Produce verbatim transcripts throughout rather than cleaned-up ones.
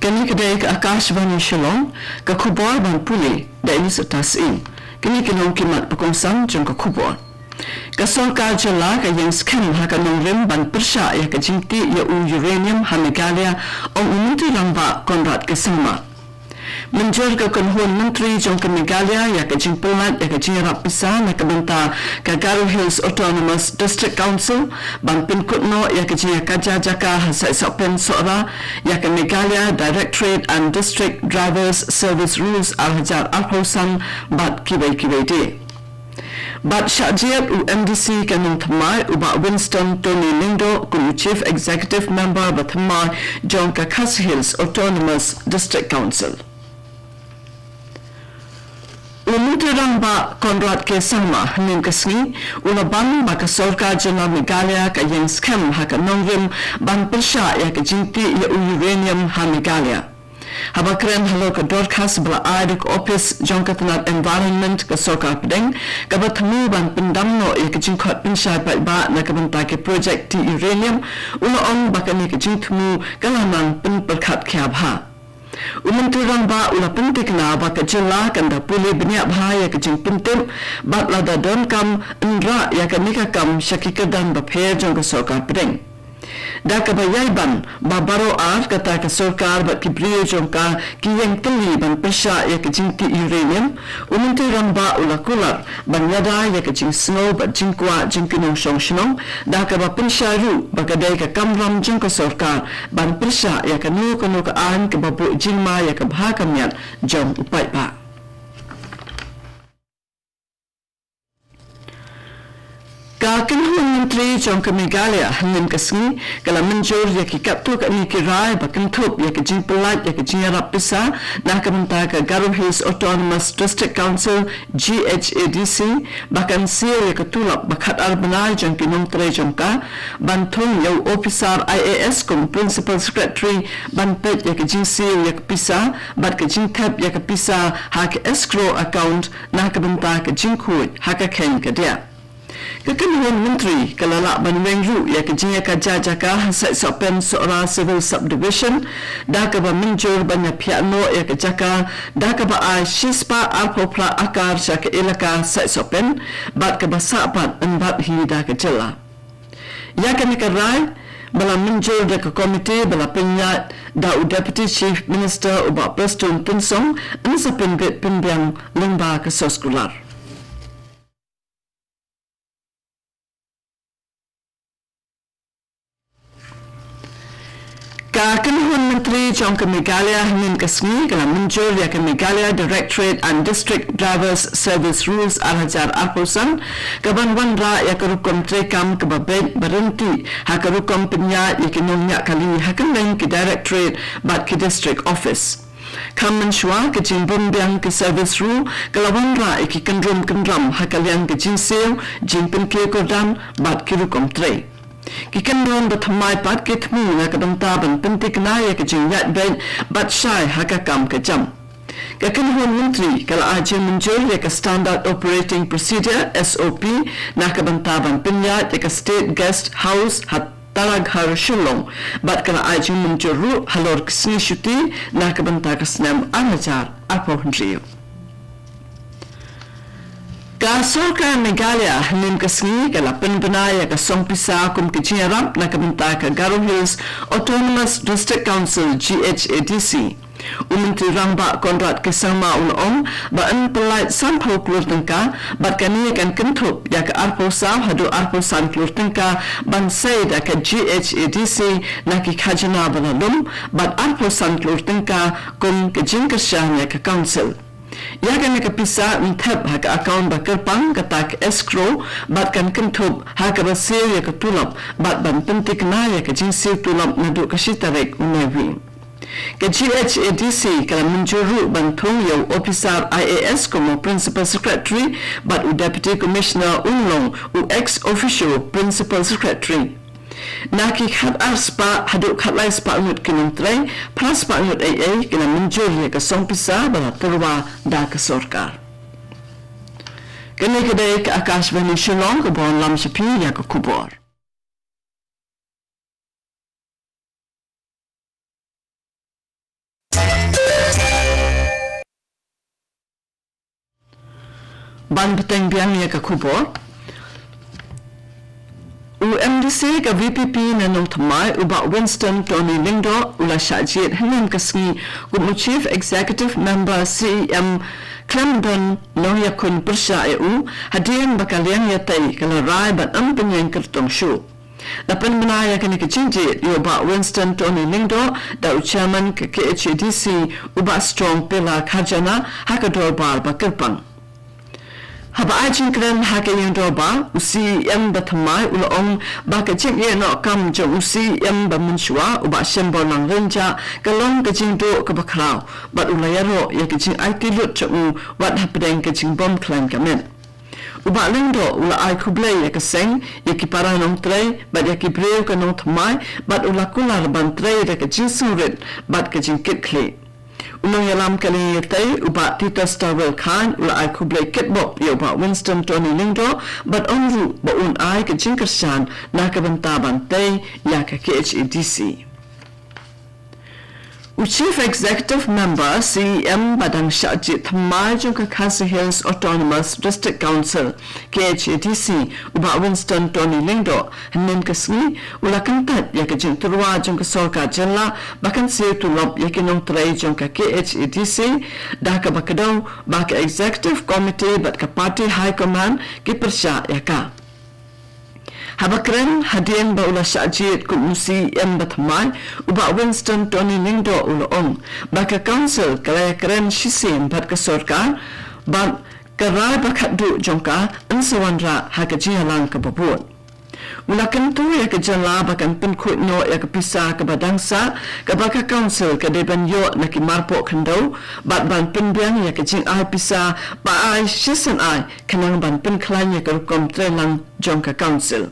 Kane ka dei ka Akashvani Shillong, ka khubor ban pule da i Sata Syiem. Kine ki long ki mat ba kongsan jong ka khubor. Ka sorkar jylla ka ïeng skhem ha ka nongrim ban pyrshah ïa ka jingtih ïa u uranium ha Meghalaya, ong u Myntri Rangbah Conrad K Sangma. Mynjur ka kynhun myntri jong ka Meghalaya ïa ka jingpynlait ïa ka jingïarap pisa na ka bynta ka Garo Hills Autonomous District Council ban pynkut noh ïa ka jingïakajia jaka ha Saitsohpen Sohra ïa ka Meghalaya Directorate and District Drivers Service Rules ar hajar arphew san bad kiwei kiwei de. Bad shah jied u M D C ka Nongthymmai u Bah Winston Tony Lyngdoh kum u Chief Executive Member ba thymmai jong ka Khasi Hills Autonomous District Council. U Myntri Rangbah Conrad K Sangma hynnin ka sngi u la ban ba ka sorkar jylla Meghalaya ka ïeng skhem ha ka nongrim ban pyrshah ïa ka jingtih ïa u uranium ha Meghalaya. Haba kren halor ka dorkhas ba la ai da ka ophis jong ka tnat Environment ka sorkar pdeng, kaba thmu ban pyndam noh ïa ka jingkhot pynshai paidbah na ka bynta ki projek tih uranium, u la ong ba kane ka jingthmu ka la nang pynpyrkhat khia bha. U Myntri Rangbah u la pynthikna ba ka jylla kan da pule bniah bha ïa ka jingpyntip, bad lada donkam yn rah ïa kane ka kam sha ki kyrdan bapher jong ka sorkar pdeng. Da kaba ïai ban ba baroh ar kata ka sorkar bad ki briew jong ka ki ïeng tylli ban pyrshah ïa ka jingtih uranium, u Myntri Rangbah u la kular ban ïada ïa ka jingsngew bad jingkwah jong ki nongshong shnong, da kaba pynshai ruh ba ka dei ka kamram jong ka sorkar ban pyrshah ïa kano kano ka aiñ kaba buh jingma ïa ka bha ka miat jong u paidbah. Ka kynhun myntri jong ka Meghalaya hynnin ka sngi ka la mynjur ïa ki katto katne ki rai ba kynthup ïa ka jingpynlait ïa ka jingïarap pisa na ka bynta ka Garo Hills Autonomous District Council, G H A D C, ba kan siew ïa ka tulop ba khatar bnai jong ki nongtrei jong ka, ban thung ïa u ophisar I A S kum Principal Secretary ban peit ïa ka jingsiew ïa ka pisa bad ka jingthep ïa ka pisa ha ka escrow account na ka bynta ka jingkhuid ha ka kheiñ ka diah. Ka kynhun myntri ka la lah ban weng ruh ïa ka jingïakajia jaka ha Saitsohpen Sohra Civil Subdivision, da kaba mynjur ban ïaphiah noh ïa ka jaka da kaba ai shispah arphew phra akar sha ka elaka Saitsohpen, bad kaba sah pat yn bat hi da ka jylla. Ïa kane ka rai ba la mynjur da ka komiti ba la pynïaid da u Deputy Chief Minister u Bah Prestone Tynsong, yn sa pynbit pynbiang lyngba ka soskular. Ka kynhun myntri jong ka Meghalaya hynnin ka sngi ka la mynjur ïa ka Meghalaya Directorate and District Drivers Service Rules ar hajar arphew san, kaban wanrah ïa ka rukom treikam kaba beit ba ryntih ha ka rukom pynïaid ïa ki nongñiah kali ha kylleng ki directorate bad ki district office. Kham mynshuwa, ka jingbymbiang ki service rule ka la wanrah ïa ki kynrum kynram ha ka liang ka jingsiew, jingpynkiew kyrdan bad ki rukom trei. Ki kynrum ba thymmai pat ki thmu na ka bynta ban pynthikna ïa ka jingïaid beit bad shai ha ka kam ka jam. Ka kynhun myntri ka la ai jingmynjur ïa ka Standard Operating Procedure, S O P, na ka bynta ban pynïaid ïa ka State Guest House ha Taraghar Shillong, bad ka la ai jingmynjur ruh halor ka sngi shuti na ka bynta ka snem ar hajar arphew hynriew. Ka sorkar Meghalaya hynnin ka sngi ka la pynbna ïa ka song pisa kum ka jingïarap na ka bynta ka Garo Hills Autonomous District Council, G H A D C. U Myntri Rangbah Conrad K Sangma u la ong ba yn pynlait sanphew klur tyngka, bad kane kan kynthup ïa ka arphew saw haduh arphew san klur tyngka ban sei da ka G H A D C na ki khajna ba la lum, bad arphew san klur tyngka kum ka jingkyrshan ïa ka council. Ïa kane ka pisa yn thep ha ka account ba kyrpang, kata ka escrow, bad kan kynthup ha kaba siew ïa ka tulop bad ban pynthikna ïa ka jingsiew tulop naduh ka shi tarik u Naiwieng. Ka G H A D C ka la mynjur ruh ban thung ïa u ophisar I A S kum u Principal Secretary, bad u Deputy Commissioner un long u ex officio Principal Secretary. Na ki khatar spah haduh khatlai spah ngut ki nongtrei, phra spah ngut eiei ki la mynjur ïa ka song pisa ba la tyrwa da ka sorkar. Kane ka dei ka Akashvani Shillong kaba wanlam sha phi ïa ka khubor. Ban bteng biang ïa ka khubor. U MDC ka VPP na Nongthymmai, u Bah Winston Tony Lyngdoh, u la shah jied hynnin ka sngi kum u Chief Executive Member, CEM, khlem don nongïakhun pyrshah ïa u, hadien ba ka liang ïatei ka la rai ban ym pynïeng kyrtong shuh. La pynbna ïa kane ka jingjied ïa u Bah Winston Tony Lyngdoh da u Chairman ka KHADC, u Bah Strong Pela Kharjana, ha ka dorbar ba kyrpang. Haba ai jingkren ha ka ïing dorbar, u CEM ba thymmai u la ong ba ka jingïeh noh kam jong u CEM ba mynshuwa, u Bah Shemborlang Rynjah, ka long ka jingduh kaba khraw, bad u la ïaroh ïa ka jingaiti lut jong u wat hapdeng ka jingbym khlaiñ ka met. U Bah Lyngdoh u la ai khublei ïa ka seng, ïa ki para nongtrei bad ïa ki briew ka Nongthymmai, bad u la kular ban trei da ka jingsngewrit bad ka jingkitkhlieh. U nongïalam ka liang ïatei, u Bah Titus Tawel Chyne, u la ai khublei kitbok ïa u Bah Winston Tony Lyngdoh, bad ong ruh ba un ai ka jingkyrshan na ka bynta ban tei ïa ka KHADC. U Chief Executive Member, CEM, ba dang shah jied thymmai jong ka Khasi Hills Autonomous District Council, KHADC, u Bah Winston Tony Lyngdoh, hynnin ka sngi u la kyntait ïa ka jingtyrwa jong ka sorkar jylla ba kan siew tulop ïa ki nongtrei jong ka KHADC, da kaba kdew ba ka Executive Committee bad ka Party High Command ki pyrshah ïa ka. Haba kren hadien ba u la shah jied kum u CEM ba thymmai, u Bah Winston Tony Lyngdoh u la ong ba ka Council ka la ïakren shisien bad ka sorkar, bad ka rai ba khatduh jong ka yn sa wanrah ha ka jingïalang kaba bud. U la kyntu ïa ka jylla ba kan pynkhuid noh ïa ka pisa kaba dang sah, kaba ka Council ka dei ban ïoh na ki marpoh khyndew, bad ban pynbiang ïa ka jingai pisa ba ai shisien ai, khnang ban pynkhlaiñ ïa ka rukom treilang jong ka Council.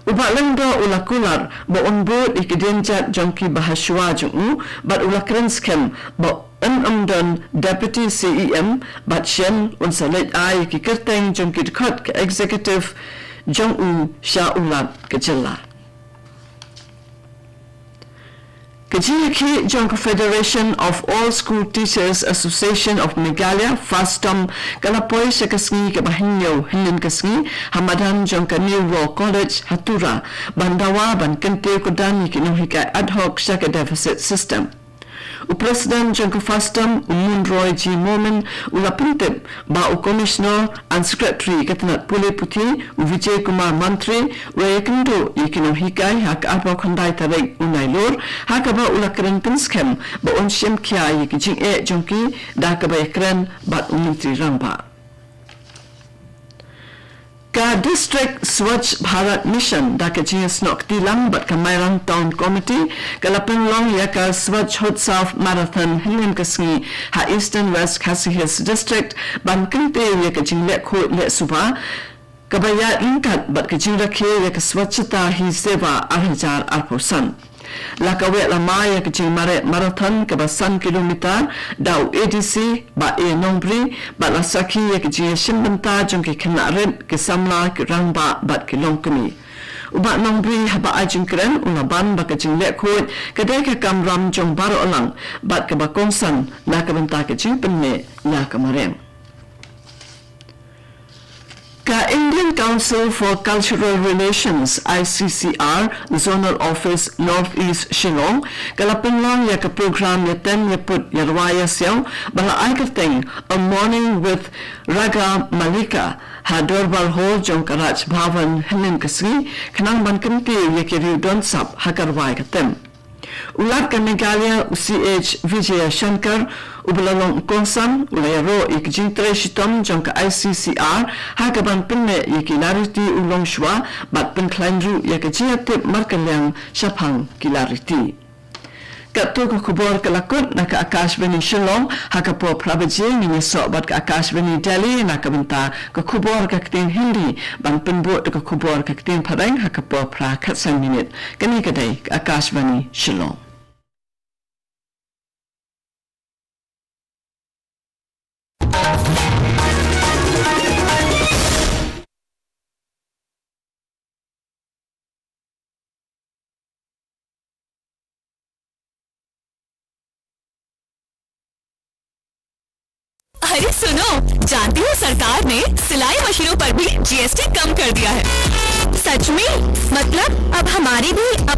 U Bah Lyngdoh u la kular ba un bud ïa ki dienjat jong ki ba ha shuwa jong u, bad u la kren skhem ba un ym don Deputy CEM, bad shen un sa leit ai ïa ki kyrteng jong ki dkhot ka Executive jong u sha u Lat ka jylla. Ka jingïakhih jong ka Federation of All School Teachers Association of Meghalaya, FASTOM, ka la poi sha ka sngi kaba hynñiew hynnin ka sngi ha madan jong ka New Law College ha Tura, ban dawa ban kyntiew kyrdan ïa ki nonghikai ad hoc sha ka deficit system. U President jong ka FASTOM, u Munroy G Momin, u la pyntip ba u Commissioner and Secretary ka tnat pule puthi, u Vijay Kumar Mantri, u la ïakynduh ïa ki nonghikai ha ka arphew khyndai tarik u Nailur, ha kaba u la kren pynskhem ba un shim khia ïa ki jingeh jong ki da kaba ïakren bad u Myntri Rangbah. Ka District Swachh Bharat Mission, da ka jingïasnoh kti lang bad ka Mairang Town Committee, ka la pynlong ïa ka Swachh Utsav Marathon hynnin ka sngi ha Eastern West Khasi Hills District, ban kyntiew ïa ka jingleh khuid leh suba kaba ïaid ryngkat bad ka jingrakhe ïa ka Swachhata Hi Seva ar hajar arphew san. La kaweh lama ïa ka jingmareh marathon kaba san kilometer da u ADC Bah A Nongbri, bad la sakhi ïa ka jingïashim bynta jong ki khynnah rit, ki samla, ki rangbah bad ki longkmie. U Bah Nongbri haba ai jingkren u la ban ba ka jingleh khuid ka dei ka kamram jong baroh lang, bad kaba kongsan na ka bynta ka jingpynneh ïa ka mareh. Ka Indian Council for Cultural Relations, ICCR, Zonal Office North East Shillong, ka la pynlong ïa ka program ïatem ïaput ïarwai ïasiaw ba la ai kyrteng A Morning with Raga Mallika ha Dorbar Hall jong ka Raj Bhavan hynnin ka sngi, khnang ban kyntiew ïa ki riew don sap ha ka rwai ka tem. U Lat ka Meghalaya, u C H Vijayashankar, uba la long u kongsan, u la ïaroh ïa ka jingtrei shitom jong ka ICCR ha kaban pynneh ïa ki lariti u longshuwa bad pynkhlaiñ ruh ïa ka jingïatip markylliang shaphang ki lariti. Katto ka khubor ka la kut na ka Akashvani Shillong. Ha ka por phra baje ngin ïasoh bad ka Akashvani Delhi na ka bynta ka khubor ka ktien Hindi, ban pynbud da ka khubor ka ktien Phareng ha ka por phra khatsan minit. Kane ka dei ka Akashvani Shillong. अरे सुनो, जानती हो सरकार ने सिलाई मशीनों पर भी जीएसटी कम कर दिया है। सच में? मतलब अब हमारी भी अपनी